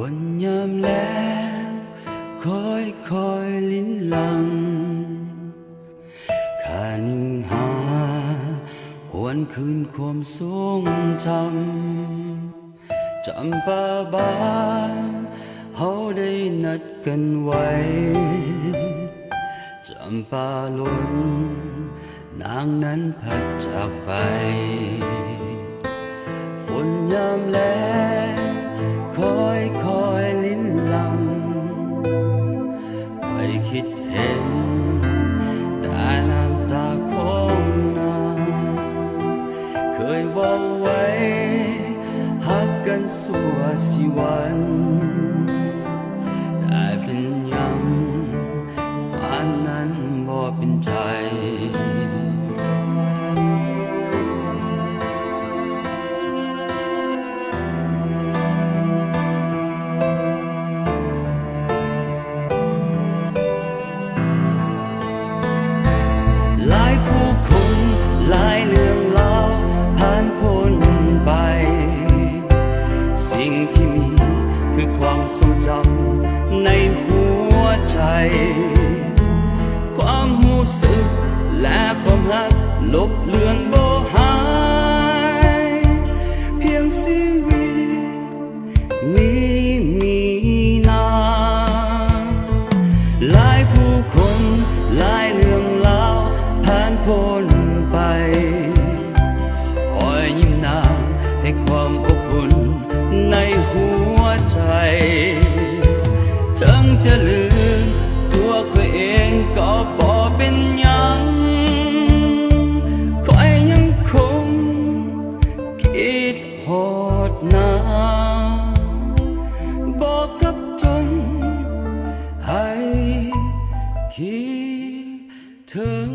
ຝົນຍາມແລ້ງຄ່ອຍໆລິນຫຼັ່ງ ຂ້າຍິງຫາຫວນຄືນຄວາມຊົງຈຳ ຈຳປາບານເຮົາໄດ້ນັດກັນໄວ້ ຈຳປາຫຼົນ ນາງນັ້ນພັດຈາກໄປ ຝົນຍາມແລ້ງຄ່ອຍໆລິນຫຼັ່ງ ຂ້ອຍຄິດເຫັນແຕ່ນ້ຳຕາຂອງນາງ ເຄີຍເວົ້າໄວ້ຮັກກັນຊົ່ວຊີວັນ ແຕ່ເປັນຫຍັງ ອັນນັ້ນບໍ່ເປັນໃຈ ຫຼາຍຜູ້ຄົນ ຫຼາຍເລື່ອງລາວຜ່ານພົ້ນໄປ ສິ່ງທີ່ມີຄືຄວາມຊົງຈຳໃນຫົວໃຈ ຄວາມຮູ້ສຶກ ແລະ ຄວາມຮັກລົບເລືອນບໍ່ຫາຍ ພຽງຊີວິດນີ້ມີນາງ ຫຼາຍຜູ້ຄົນ ຫຼາຍເລື່ອງລາວຜ່ານພົ້ນໄປ ຮອຍຍິ້ມນາງໃຫ້ຄວາມອົບອຸ່ນໃນຫົວໃຈ ເຖິງຈະລືມຕົວຂ້ອຍເອງກໍບໍ່ເປັນຫຍັງ ຂ້ອຍຍັງຄົງຄິດຮອດນາງ ບອກກັບຕົນໃຫ້ຄິດເຖິງ